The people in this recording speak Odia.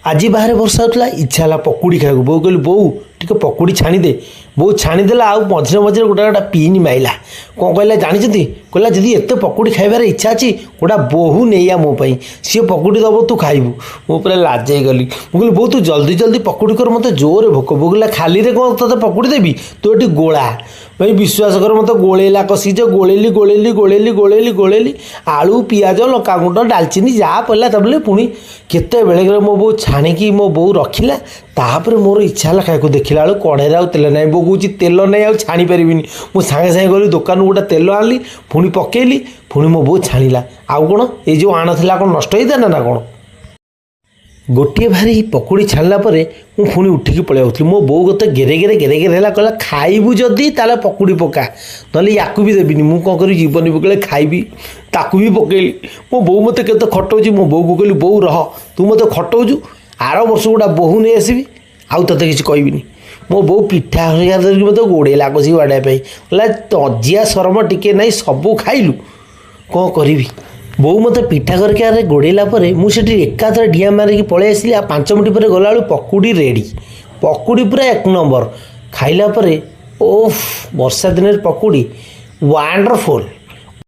ଆଜି ବାହାରେ ବର୍ଷା ହେଉଥିଲା, ଇଚ୍ଛା ହେଲା ପକୁଡ଼ି ଖାଇବାକୁ। ବୋଉ କହିଲି, ବୋଉ ଟିକେ ପକୁଡ଼ି ଛାଣିଦେ। ବୋଉ ଛାଣିଦେଲା, ଆଉ ମଝିରେ ମଝିରେ ଗୋଟେ ଗୋଟେ ପିନ୍ ମାଇଲା। କ'ଣ କହିଲା ଜାଣିଛନ୍ତି? କହିଲା, ଯଦି ଏତେ ପକୁଡ଼ି ଖାଇବାର ଇଚ୍ଛା ଅଛି, ଗୋଟା ବୋହୂ ନେଇଆ ମୋ ପାଇଁ, ସିଏ ପକୁଡ଼ି ଦେବ, ତୁ ଖାଇବୁ। ମୁଁ ପୁରା ଲାଜେଇ ଗଲି। ମୁଁ କହିଲି, ବୋଉ ତୁ ଜଲ୍ଦି ଜଲ୍ଦି ପକୁଡ଼ି କର, ମୋତେ ଜୋରରେ ଭୋକ। ବୋଉ କହିଲା, ଖାଲିରେ କ'ଣ ତୋତେ ପକୁଡ଼ି ଦେବି? ତୁ ଏଠି ଗୋଳା। ଭାଇ, ବିଶ୍ୱାସ କର, ମୋତେ ଗୋଳେଇଲା କଷିକି ଯେ ଗୋଳେଇଲି, ଗୋଳେଇଲି, ଗୋଳେଇଲି, ଗୋଳେଇଲି, ଗୋଳେଇଲି, ଆଳୁ, ପିଆଜ, ଲଙ୍କାଗୁଣ୍ଡ, ଡାଲଚିନି ଯାହା ପଡ଼ିଲା। ତାପରେ ପୁଣି କେତେବେଳେ ମୋ ବୋଉ ଛାଣିକି ମୋ ବୋଉ ରଖିଲା। ତାପରେ ମୋର ଇଚ୍ଛା ହେଲା ଖାଇବାକୁ। ଦେଖିଲା ବେଳକୁ କଢ଼େଇରେ ଆଉ ତେଲ ନାହିଁ। ବୋଉ କହୁଛି, ତେଲ ନାହିଁ, ଆଉ ଛାଣି ପାରିବିନି। ମୁଁ ସାଙ୍ଗେ ସାଙ୍ଗେ ଗଲି ଦୋକାନରୁ, ଗୋଟେ ତେଲ ଆଣିଲି, ପୁଣି ପକେଇଲି, ପୁଣି ମୋ ବୋଉ ଛାଣିଲା। ଆଉ କ'ଣ ଏଇ ଯେଉଁ ଆଣ ଥିଲା କ'ଣ ନଷ୍ଟ ହେଇଥାନ୍ତା ନା କ'ଣ? ଗୋଟିଏ ଭାରି ପକୁଡ଼ି ଛାଣିଲା ପରେ ମୁଁ ପୁଣି ଉଠିକି ପଳେଇ ଆଉଥିଲି। ମୋ ବୋଉ ମୋତେ ଗେରେ ଗେରେ ଗେରେ ଗେରେ ହେଲା, କହିଲା, ଖାଇବୁ ଯଦି ତାହେଲେ ପକୁଡ଼ି ପକା, ନହେଲେ ୟାକୁ ବି ଦେବିନି। ମୁଁ କ'ଣ କରିବି? ଜୀବନ ବିକଳେ ଖାଇବି, ତାକୁ ବି ପକେଇଲି। ମୋ ବୋଉ ମୋତେ କେତେ ଖଟଉଛି। ମୋ ବୋଉକୁ କହିଲି, ବୋଉ ରହ, ତୁ ମୋତେ ଖଟଉଛୁ, ଆର ବର୍ଷ ଗୋଟା ବୋହୂ ନେଇ ଆସିବି, ଆଉ ତୋତେ କିଛି କହିବିନି। ମୋ ବୋଉ ପିଠା ହରିକା ଧରିକି ମୋତେ ଗୋଡ଼େଇଲା କଷିକି ବାଡ଼େଇବା ପାଇଁ। କହିଲା, ଲଜ୍ଜା ସରମ ଟିକେ ନାହିଁ, ସବୁ ଖାଇଲୁ। କ'ଣ କରିବି? ବୋଉ ମୋତେ ପିଠା ଖରିକାରେ ଗୋଡ଼େଇଲା ପରେ ମୁଁ ସେଠି ଏକାଥରେ ଡିଆଁ ମାରିକି ପଳେଇ ଆସିଲି। ଆଉ 5 ମିନିଟ୍ ପରେ ଗଲାବେଳକୁ ପକୁଡ଼ି ରେଡ଼ି। ପକୁଡ଼ି ପୁରା ଏକ ନମ୍ବର। ଖାଇଲା ପରେ ଓଫ୍, ବର୍ଷା ଦିନରେ ପକୁଡ଼ି ୱାଣ୍ଡରଫୁଲ୍।